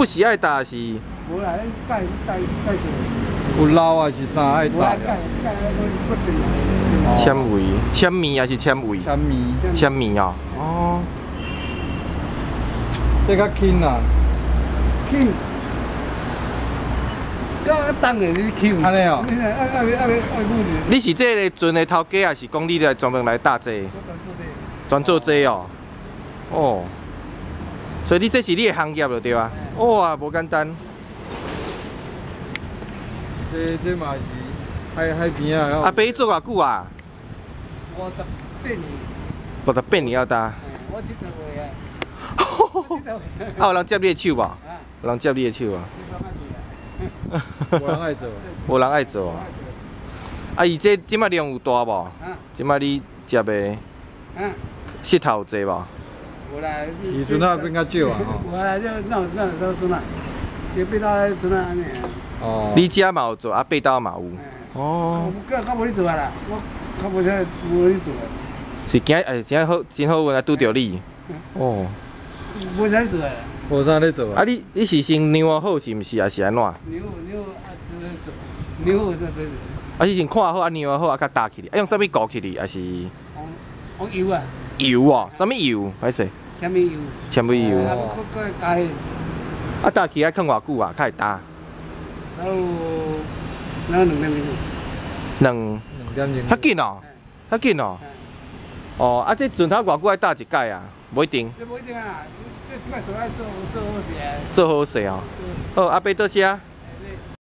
不是愛焦是？無啦，蓋蓋蓋做。有老還是啥愛焦？無啦，蓋蓋不對。纖維、纖棉還是纖維？纖棉。纖棉哦。哦。這較輕啦。輕。較重的你輕。按呢哦。愛愛愛愛你是這个船的頭家，還是講你來專門來焦這個？專做這個哦。哦。所以你這是你的行業就對啊。哇，無簡單。這這嘛是海海邊仔。阿伯做偌久啊？58年。58年了焦。我70歲啊。啊，有人接你的手無？有人接你的手啊？無人愛做。無人愛做啊！啊，伊這這擺量有大無？這擺你接的穡頭有濟無？無啦。時陣啊變較少啊吼。無啦，這那那那陣啊，這變到陣啊按呢。哦。你遮嘛有做，啊，八斗嘛有。哦。我較無咧做啊啦，我較無啥無咧做啊。是今欸，真好，真好運啊，拄著你。哦。無啥做啊。無啥咧做啊。啊，你你是先量好是毋是，還是按怎？量量啊，做量好再做。啊，是先看好啊，量好啊，較焦起來。啊，用啥物糊起來？還是？用油啊。油哦，啥物油？歹勢。啥物油？纖維油。啊，閣加彼。啊，焦起來囥偌久啊？較會焦。有兩點鐘。兩。 2點鐘。較緊哦，較緊哦。哦，啊，這船頭偌久愛焦一擺啊？無一定。這無一定啊，這這擺做愛做做好勢。做好勢哦。好，阿伯多謝。